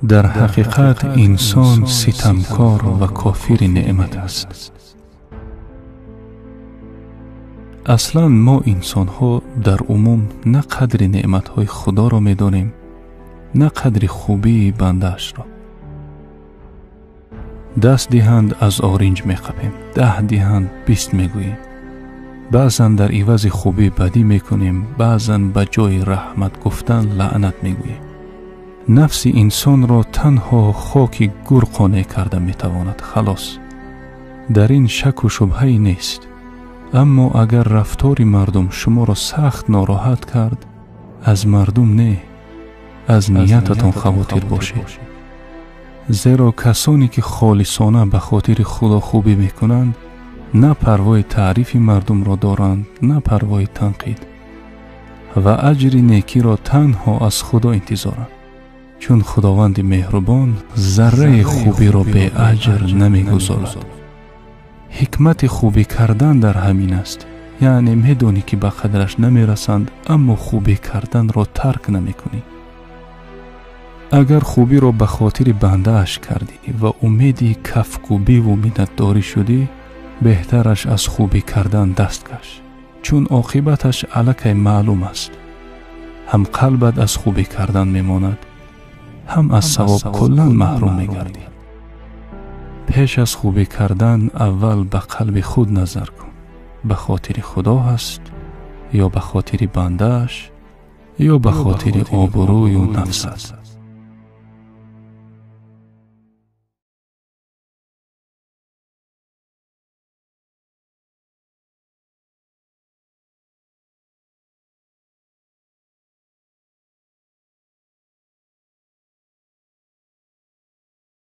Дар ҳақиқат инсон ситамкор ва кофири неъмат аст. Аслан мо инсонҳо дар умум на қадри неъматҳои Худоро медонем, на қадри хубии бандаашро. Даст диҳанд, аз оринҷ меқапем, 10 диҳанд, 20 мегӯем. Баъзан дар ивази хубӣ бадӣ мекунем, баъзан ба ҷои раҳмат гуфтан лаънат мегӯем. Нафси инсонро танҳо хоки гур қонеъ карда метавонад, халос. Дар ин шаку шубҳае нест. Аммо агар рафтори мардум шуморо сахт нороҳат кард, аз мардум не, аз ниятатон хавотир бошед. Зеро касоне ки холисона ба хотири Худо хубӣ мекунанд, на парвои таърифи мардумро доранд, на парвои танқид, ва аҷри некиро танҳо аз Худо интизоранд, чун Худованди меҳрубон зарраи хубиро беаҷр намегузорад. Ҳикмати хубӣ кардан дар ҳамин аст, яъне медонӣ ки ба қадраш намерасанд, аммо хубӣ карданро тарк намекунӣ. Агар хубиро ба хотири бандааш кардӣ ва умеди кафкӯбиву миннатдорӣ шудӣ, беҳтараш аз хубӣ кардан даст каш, чун оқибаташ аллакай маълум аст. Ҳам қалбат аз хубӣ кардан мемонад, ҳам аз савоб куллан маҳрум мегардӣ. Пеш аз хубӣ кардан аввал ба қалби худ назар кун. Ба хотири Худо ҳаст ё ба хотири бандааш, ё ба хотири обрӯю нафс аст.